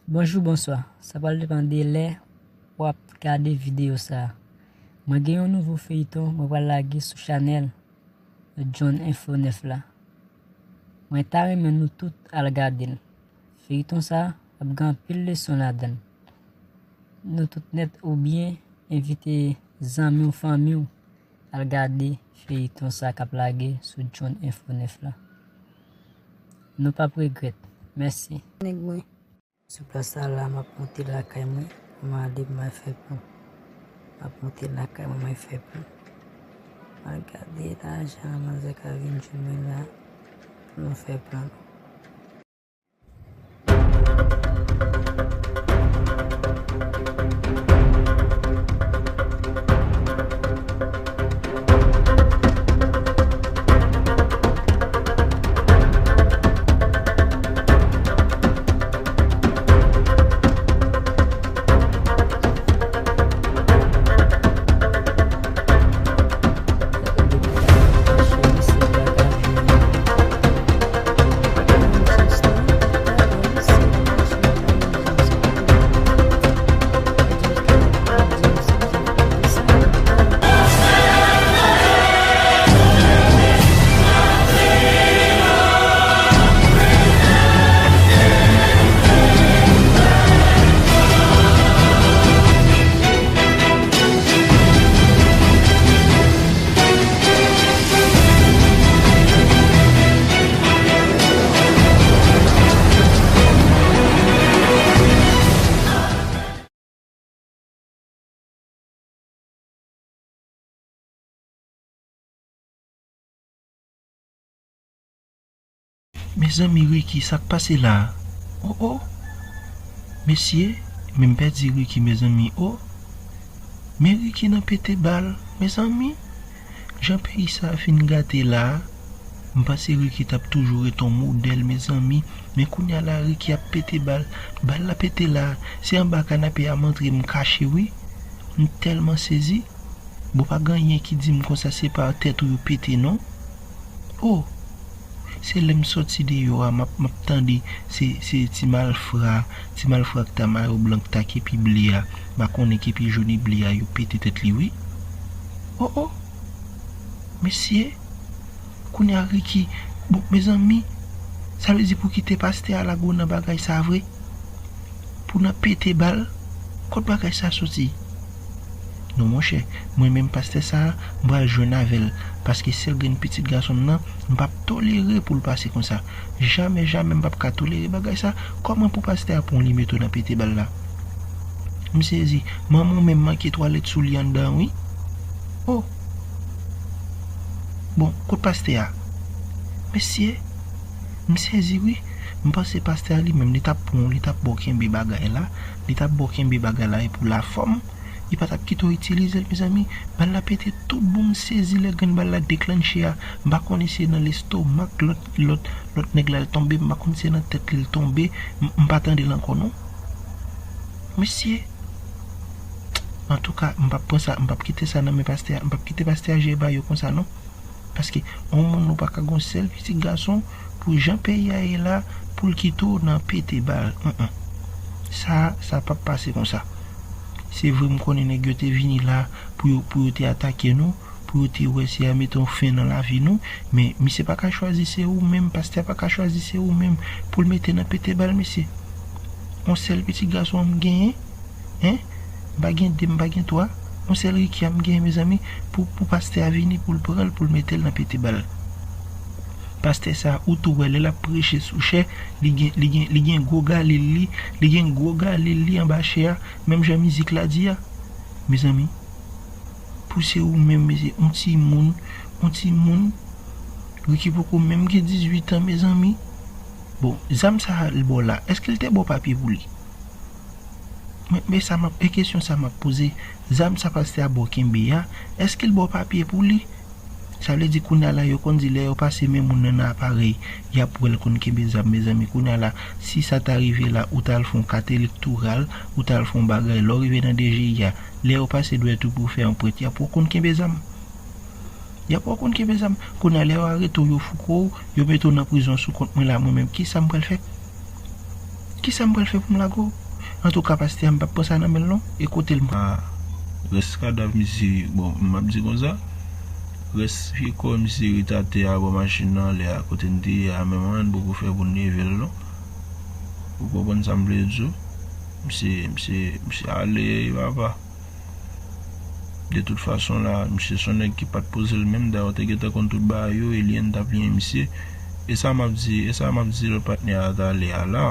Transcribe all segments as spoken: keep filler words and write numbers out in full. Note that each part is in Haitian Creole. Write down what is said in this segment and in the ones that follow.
Bonjou, bonswa. Sa pral depann de lè w ap gade videyo sa a. Mwen gen yon nouvo feyton mwen pral lage sou chanèl John Info nèf la. Mwen ta renmen nou tout al gade l. Feyton sa a ap gen anpil leson ladan l. Nou tout nèt oubyen envite zanmi w, fanmi w al gade feyton sa k ap lage sou John Info nèf la. Nou p ap regrèt. Mèsi. Nèg mwen. Sou plas sa la, m ap monte lakay mwen pou m ale pou m al fè plan. M ap monte lakay mwen, m al fè plan. M al gade lajan manzè ka vin jwenn mwen la pou nou fè plan nou. Mezanmi, Ricky, sa k pase la a? O, o! Mesye, men m pèdi Ricky, mezanmi, o! Men Ricky nan pete bal, mezanmi! Jan peyi sa a fin gate la a, m panse Ricky t ap toujou ret yon modèl, mezanmi. Men kounye a la, Ricky ap pete bal. Bal la pete la a, se anba kanape a m antre m kache, wi. M tèlman sezi. Bon, pa gen anyen ki di m konsa se pa tèt ou yo pete, non. O! Se lè m sòti deyò a, m ap, m ap tande se, se ti malfra, ti malfra ak ta mayo blan k ta kepi ble a, m pa konnen kepi jòn e ble a, yo pete tèt li, wi. O, o! Mesye! Kounye a, Ricky, bon, mezanmi, sa vle di pou kite pastè a lage w nan bagay sa vre? Pou nan pete bal? Kot bagay sa soti? Non, monchè, mwen menm pastè sa a, m pral jwenn avè l, paske sèl grenn pitit gason m nan, m p ap tolere pou l pase konsa. Jamè, jamè m p ap ka tolere bagay sa. Kòman pou pastè a pran w li mete w nan pete bal la? M sezi. Manman w menm manke twalèt sou li anndan an, wi. O! Bon, kot pastè a? Mesye, m sezi wi. M panse pastè a li menm, li t ap pran w, li t ap ba w kenbe bagay la, li t ap ba w kenbe bagay la e pou lafòm, li pa t ap kite w itilize l, mezanmi. Bal la pete tout bon, m sezi lè grenn bal la deklanche a. M pa konnen si se nan lestomak lòt, lòt, lòt nèg la l tonbe, m pa konn si se nan tèt li l tonbe, m, m pa tande l ankò non. Mesye, antouka, m p ap pran sa, m p ap kite sa nan men pastè a, m p ap kite pastè a jere ba yo konsa non. Paske yon moun ou pa ka gon sèl pitit gason pou jan peyi a ye la pou l kite w nan pete bal. Sa, sa p ap pase konsa. Se vre m konnen nèg yo te vini la pou yo, pou yo te atake nou, pou yo te wè si y a mete yon fen nan lavi nou, men misye pa ka chwazi se ou menm, pastè a pa ka chwazi se ou menm pou l mete nan pete bal misye. Yon sèl pitit gason an m genyen, en, m pa gen de, m pa gen twa, yon sèl Ricky a m genyen, mezanmi, pou, pou pastè a vini, pou l pran l, pou l mete l nan pete bal. Pastè sa, ou tou wè, lè l ap preche sou chè, li gen, li gen, li gen gwo galil li, li gen gwo galil li anba chè a, menm jan mizik la di a. Mezanmi, pou se ou menm, mezanmi, yon timoun, yon timoun, Ricky poko menm gen dizuit an, mezanmi. Bon, zam sa a l ba w la, èske l te ba w papye pou li? Men, men sa m ap, e kesyon sa m ap poze, zam sa pastè a ba w kenbe a, èske l ba w papye pou li? Sa vle di kounye a la, yo konn di lè yo pase men moun nan nan aparèy, y ap wè l konn kenbe zam, mezanmi. Kounye a la, si sa ta rive la, ou t al fè yon kat elektoral, ou t al fè yon bagay, lè w rive nan D G I a, lè yo pase dwèt ou pou w fè anprent, y ap wè w konn kenbe zam. Y ap wè w konn kenbe zam. Kounye a, lè yo arete w, yo fouke w, yo mete w nan prizon sou kont mwen la, mwen menm, kisa m pral fè? Kisa m pral fè pou m lage w? Antouka, pastè a, m p ap pran sa nan men l non. E kote l m pral? Rès kadav misye, bon, m ap di konsa, rès vye kò misye ret atè a bò machin nan anlè a, kote n te ye a menm, anyen n poko fè pou n leve l non. Ou konprann sa m vle di w? Misye, misye, misye ale, papa. De tout fason la, misye se yon nèg ki pa t poze l menm, dayè w te gentan konn tout bagay yo, e li menm t ap liyen misye. E sa m ap di, e sa m ap di lòt patnè a talè a la.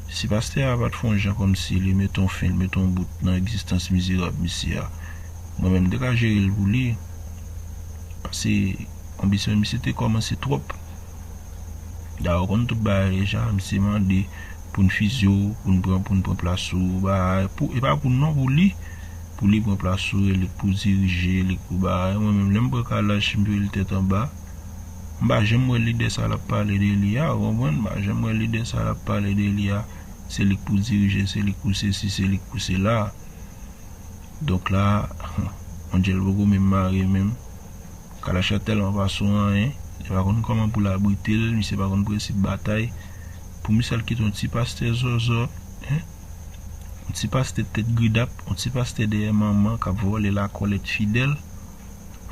Si pastè a pa t fè yon jan kòmsi li mete yon fen, li mete yon bout nan egzistans mizerab misye a, mwen menm m te ka jere l pou li. Paske anbisyon misye te kòmanse twòp. Dayè w konn tout bagay deja, misye mande pou n fizye w, pou n pran, pou n pran plas ou, bagay, pou, e pa pou nou non, pou li. Pou li pran plas ou, e li k pou dirije, li k pou bagay. Mwen menm, lè m pran kalach, m vire l tèt anba. M pa janm wè lidè sa l ap pale de li a, ou konprann? M pa janm wè lidè sa l ap pale de li a. Se li k pou dirije, se li k pou sesi, se li k pou sela. Donk la, Angel poko menm mare menm. Kalach la tèlman pa sou anyen, li pa konn kòman pou l abrite l, misye pa konn prensip batay. Pou misye al kite yon ti pastè zòzò, en? Yon ti pastè tèt gridap, yon ti pastè dèyè manman k ap vòlè lakòlèt fidèl.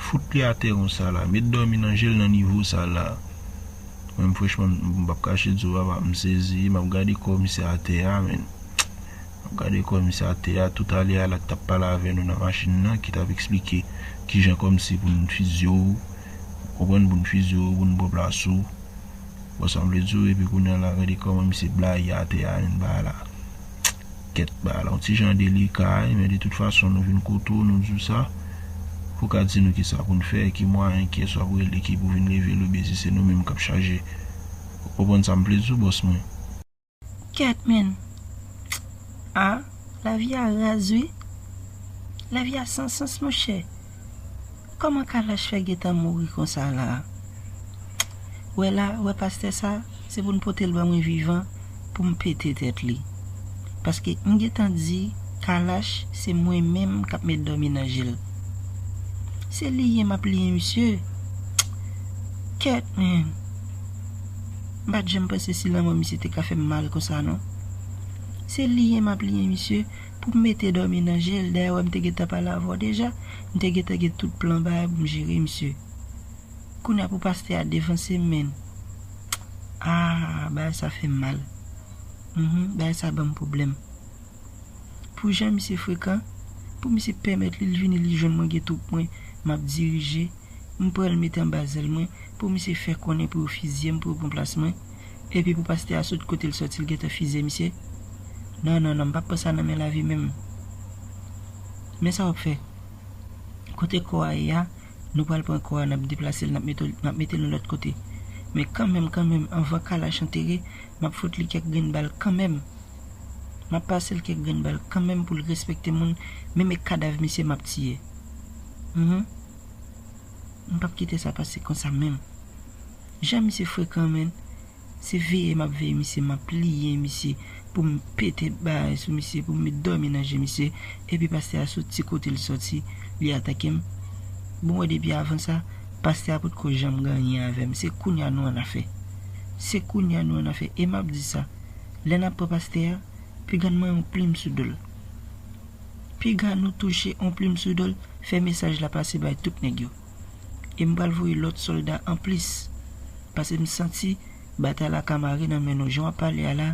Fout li atè konsa la, met dòmi nan je l nan nivo sa la. Mwen, franchman, m p ap kache di w, papa, m sezi, m ap gade kò misye atè a, men. M ap gade kò misye atè a, tout alè a la k t ap pale avè nou nan machin nan, ki t ap eksplike kijan kòmsi pou n fizye w, ou konprann, pou n fizye w, pou n pran plas ou. Bon, sa m vle di w, epi kounye a la, gade kòman misye blayi atè a, men bagay la. Kèt, bagay la, yon ti jan delika, men de tout fason, nou vin kote w, nou di w sa, pou w ka di nou kisa pou n fè, ki mwayen, kiyès w ap rele ki pou vin leve l, oubyen si se nou menm k ap chaje. Ou konprann sa m vle di w, bòs mwen? Kèt, men. A, lavi a raz, wi. Lavi a san sans, monchè. Kòman Kalash fè gentan mouri konsa la a? Wè la, wè pastè sa, se pou n pote l ban mwen vivan pou m pete tèt li. Paske m gentan di Kalash se mwen menm k ap met dòmi nan je l. Se liyen m ap liyen misye. Kèt, men. M pa t janm panse si lanmò misye te ka fè m mal konsa non. Se liyen m ap liyen misye pou m mete dòmi nan je l. Dayè, wè m te gentan pale avè w deja. M te gentan gen tout plan bagay pou m jere misye. Kounye a pou pastè a devanse m, men. Ah, bagay sa fè m mal. Mhm, bagay sa ban m pwoblèm. Pou jan misye frekan, pou misye pèmèt li, l vini, li jwenn mwen gen twoup mwen, m ap dirije, m pran l mete anba zèl mwen, pou misye fè konnen pou yo fizye m, pou yo pran plas mwen, epi pou pastè a sot kote l sòti, l gentan fizye misye. Non, non, non, m p ap pran sa nan men lavi menm. Men sa w ap fè. Kote kò a ye a, nou pral pran kò a, n ap deplase l, n ap mete, n ap mete l yon lòt kote. Men kanmenm, kanmenm, anvan Kalash antere, m ap fout li kèk grenn bal kanmenm. M ap pase l kèk grenn bal kanmenm pou l respekte moun, menm e kadav misye m ap tiye. Mhm. M p ap kite sa pase konsa menm. Jan misye frekan, men. Se veye m ap veye misye, m ap pliye misye, pou m pete bagay sou misye, pou m met dòmi nan je misye, epi pastè a soti kote l sòti, li atake m. Bon, wè depi avan sa, pastè a potko janm gen anyen avè m. Se kounye a nou annafè. Se kounye a nou annafè. E m ap di sa, lè n ap pran pastè a, piga n manyen yon plim sou do l. Piga nou touche yon plim sou do l, fè mesaj la pase bay tout nèg yo. E m pral voye lòt sòlda anplis. Paske m santi batay la ka mare nan men nou. Jan w ap pale a la,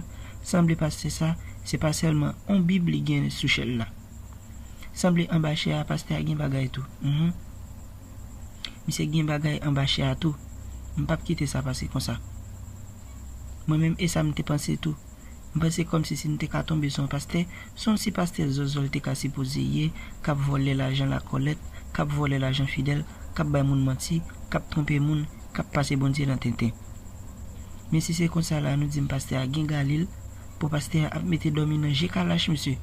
sanble pastè sa, se pa sèlman yon bib li gen sou chèl la. Sanble anba chè a, pastè a gen bagay tou. Mhm. Misye gen bagay anba chè a tou. M p ap kite sa pase konsa. Mwen menm, e sa m te panse tou. M panse kòmsi si n te ka tonbe sou yon pastè, se yon ti pastè zòzò l te ka sipoze ye, k ap vòlè lajan lakòlèt, k ap vòlè lajan fidèl, k ap bay moun manti, k ap twonpe moun, k ap pase Bondye nan tenten. Men si se konsa la, nou di m pastè a gen galil, bon, pastè a ap mete dòmi nan je Kalash, mesye.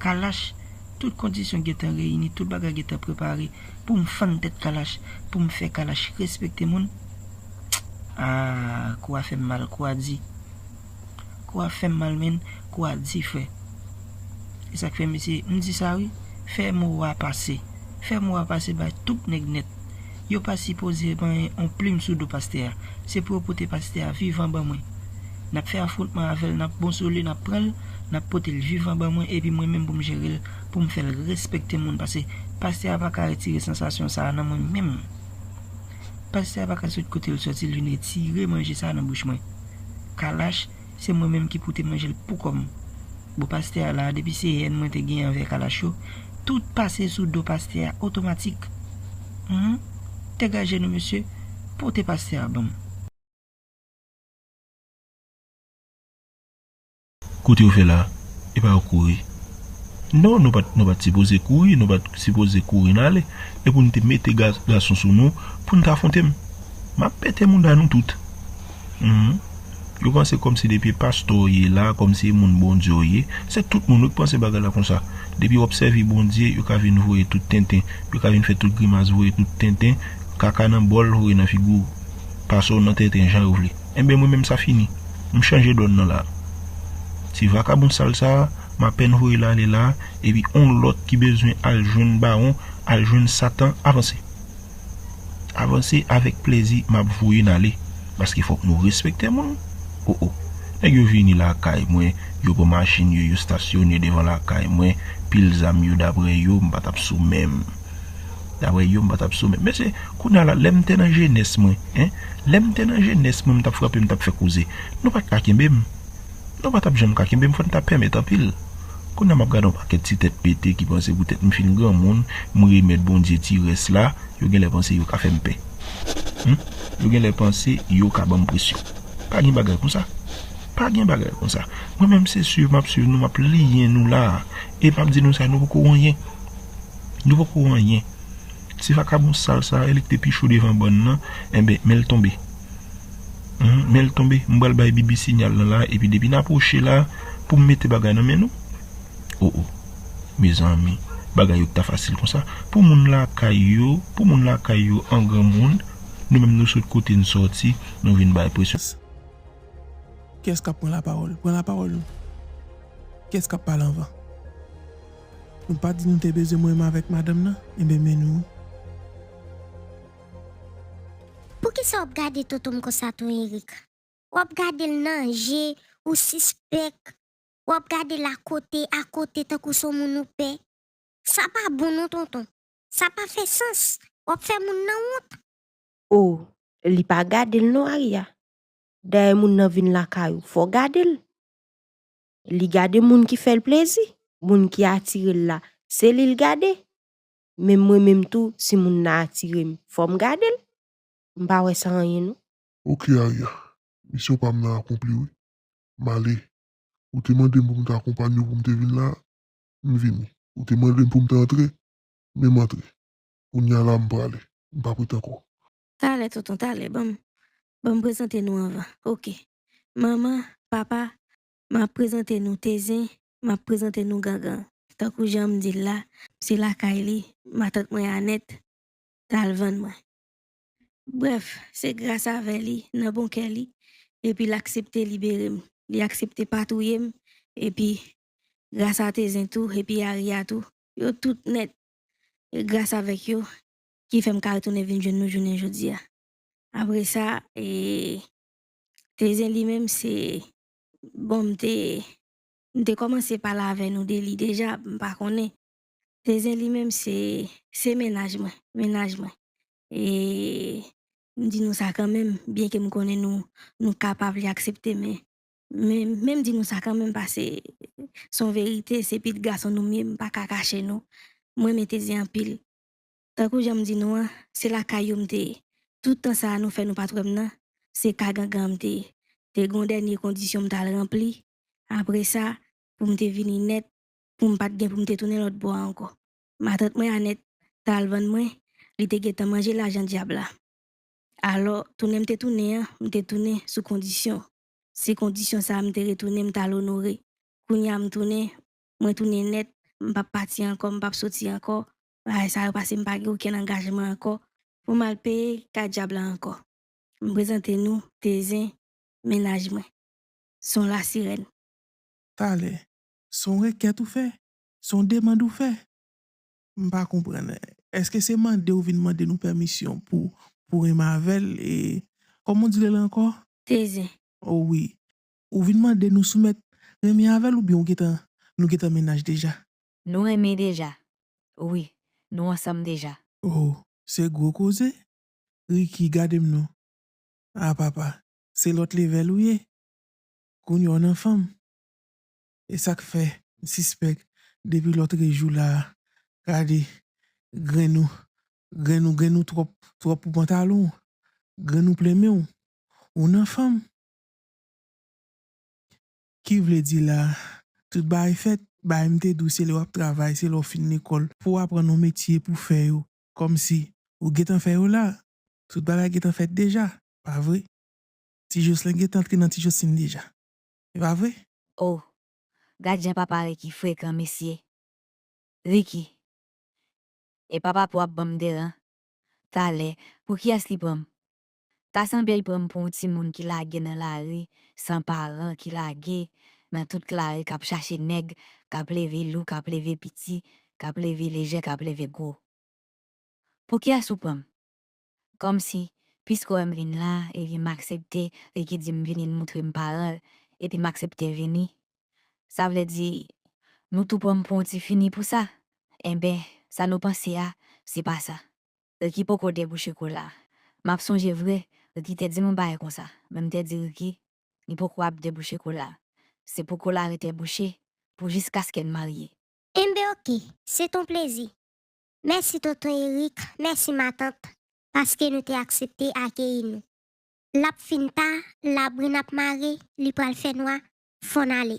Kalash, tout kondisyon gentan reyini, tout bagay gentan prepare pou m fann tèt Kalash, pou m fè Kalash respekte moun. Ah, kou a fè m mal, kou a di. Kou a fè m mal, men, kou a di, frè. E sa k fè, mesye, m di sa, wi. Fè mo a pase. Fè mo a pase bay tout nèg nèt. Yo pa sipoze manyen on plim sou do pastè a. Se pou yo pote pastè a vivan ban mwen. N ap fè afwontman avè l, n ap bon sou li, n ap pran l, n ap pote l vivan ban mwen, epi mwen menm pou m jere l, pou m fè l respekte moun, paske pastè a pa ka retire sansasyon sa a nan mwen menm. Pastè a pa ka sot kote l sòti, l vin retire manje sa a nan bouch mwen. Kalach, se mwen menm ki pote manje l pou kò m. Bon, pastè a la, depi se yèn mwen te gen anvè kalach yo, tout pase sou do pastè a otomatik. Humm, degaje nou, mesye, pote pastè a ban m. Kote yo fè la? E pa yo kouri? Non, nou pa t, nou pa t sipoze kouri, nou pa t sipoze kouri n ale. E pou n te mete ga-, gason sou nou, pou n t afwonte m. M ap pete mouda nou tout. Humm. Yo panse kòmsi depi pastè w ye la, kòmsi e moun Bondye w ye, se tout moun wi k panse bagay la konsa. Depi w ap sèvi Bondye, yo ka vin voye tout tenten, yo ka vin fè tout grimas, voye tout tenten, kaka nan bòl, voye nan figi w, pase w nan tenten jan yo vle. Enben, mwen menm, sa fini. M chanje dòn nan la. Ti vakabon sal sa a, m apèn voye l ale la, epi on lòt ki bezwen al jwenn bawon, al jwenn Satan, avanse. Avanse avèk plezi, m ap voye n ale. Paske fòk nou respekte moun. O, o. Nèg yo vini lakay mwen, yo pran machin yo, yo stasyone devan lakay mwen, pil zam yo, daprè yo, m pa t ap sou men m. Daprè yo, m pa t ap sou men m. Mesye, kounye a la, lè m te nan jenès mwen, en, lè m te nan jenès mwen, m t ap frape, m t ap fè koze. Nou pa t ka kenbe m. Nou pa t ap janm ka kenbe m, fò n ta pèmèt anpil. Kounye a m ap gade yon pakèt ti tèt pete ki panse poutèt m fin granmoun, m remèt Bondye ti rès la, yo genlè panse yo ka fè m pè. Humm? Yo genlè panse yo ka ban m presyon. Pa gen bagay konsa. Pa gen bagay konsa. Mwen menm se swiv m ap swiv nou, m ap liyen nou la. E m ap di nou sa, nou poko anyen. Nou poko anyen. Ti vakabon sal sa a, li ki te pi cho devan bòn nan, enben, men l tonbe. Humm, men l tonbe. M pral bay Bibi siyal lan la, epi depi n apwoche la, pou m mete bagay nan men nou. O, o. Mezanmi, bagay yo ki ta fasil konsa. Pou moun lakay yo, pou moun lakay yo an granmoun, nou menm nou sot kote n sòti, nou vin bay presyon. Kiyès k ap pran lapawòl? Pran lapawòl, wi. Kiyès k ap pale anvan? Nou pa t di nou te bezwen mwen menm avèk madanm nan? Enben, men nou. Poukisa w ap gade tonton m konsa tou, Eric? W ap gade l nan je, ou sispèk. W ap gade l akote, akote, tankou se yon moun ou pè. Sa pa bon non, tonton. Sa pa fè sans. W ap fè moun nan wont. O, li pa gade l non, Aria. Dayè moun nan vin lakay ou, fò w gade l. Li gade moun ki fè l plezi, moun ki atire l la, se li l gade. Men mwen menm tou, si moun nan atire m, fò m gade l. M pa wè sa anyen non. Oke, Aria. Misyon pa m nan akonpli, wi. M ale. Ou te mande m pou m te akonpanye w pou m te vin la, m vini. Ou te mande m pou m te antre, men m antre. Kounye a la, m prale. M p ap ret ankò. Talè, tonton, talè. Ban m, ban m prezante nou anvan. Oke. Manman, papa, m ap prezante nou Tezen, m ap prezante nou Gangan. Tankou jan m di l la, se lakay li, matant mwen Anèt, t al vann mwen. Brèf, se gras avè li, nan bon kè li, epi l aksepte libere m. Li aksepte pa touye m, epi gras a Tezen tou, epi Aria tou, yo tout nèt, e gras avèk yo, ki fè m ka retounen vin jwenn nou jounen jodi a. Apre sa, e, Tezen li menm se, bon, m te, m te kòmanse pale avè nou de li deja, m pa konnen. Tezen li menm se, se mennaj mwen, mennaj mwen. E m di nou sa kanmenm, byenke m konnen nou, nou kapab li aksepte, men, men, men m di nou sa kanmenm, paske se yon verite, se pitit gason nou m ye, m pa ka kache nou. Mwen renmen Tezen anpil. Tankou jan m di nou an, se lakay yo m te ye. Tout tan sa a nou fè nou pa t wè m nan, se ka Gangan an m te ye. Te gen yon dènye kondisyon m t al ranpli. Apre sa, pou m te vini nèt, pou m pa t gen pou m te tounen lòt bò a ankò. Matant mwen Anèt t al vann mwen, li te gentan manje lajan dyab la. Alò, tounen m te tounen an, m te tounen sou kondisyon. Se kondisyon sa a m te retounen, m t al onore. Kounye a m tounen, mwen tounen nèt, m p ap pati ankò, m p ap soti ankò. Bagay sa yo pase, m pa gen okenn angajman ankò pou m al peye kay dyab la ankò. M prezante nou Tezen, mennaj mwen. Se yon lasirèn. Talè, se yon rekèt ou fè? Se yon demann ou fè? M pa konprann. Èske se mande ou vin mande nou pèmisyon pou, pou renmen avè l? E kòman w di l la ankò? Tezen. O wi. Ou vin mande nou si w mèt renmen avè l oubyen w gentan, nou gentan mennaj deja? Nou renmen deja. Wi, nou ansanm deja. Oh, se gwo koze. Ricky, gade m non. A papa, se lòt level ou ye. Kounye a w nan fanm. E sa k fè m sispèk depi lòt jou la a, gade grenn ou, grenn ou, grenn ou twòp, twòp pou pantalon w, grenn ou plen men w, ou nan fanm. Ki vle di la, tout bagay fèt, bagay m te di w se lè w ap travay, se lè w fin lekòl, pou w aprann yon metye pou fè yo, kòmsi ou gentan fè yo la, tout bagay gentan fèt deja, pa vre? Ti Jocelyn gentan antre nan Ti Jocelyn deja. E pa vre? Oh, gad jan papa Ricky frekan, mesye. Ricky. E papa pou ap ban m deran. Talè, pou kiyès li pran m? Ta sanble l pran m pou yon timoun ki lage nan lari, san paran, ki lage nan tout lari, k ap chache nèg, k ap leve lou, k ap leve piti, k ap leve lejè, k ap leve gwo. Pou kiyès ou pran m? Kòmsi, piske w wè m vin la, epi m aksepte, Ricky di m vini, l moutre m paran l, epi m aksepte vini. Sa vle di, nou tou pran m pou yon ti fini pou sa? Enben, sa nou panse a, se pa sa. Ricky poko debouche kola. M ap sonje vre, Ricky te di m yon bagay konsa, men m te di Ricky, li poko ap debouche kola. Se pou kola rete bouche, pou jiskaske n marye. Enben oke, se t on plezi. Mèsi tonton Eric, mèsi matant, paske nou te aksepte akeyi nou. L ap fin ta, labri n ap mare, li pral fè nwa, fò n ale.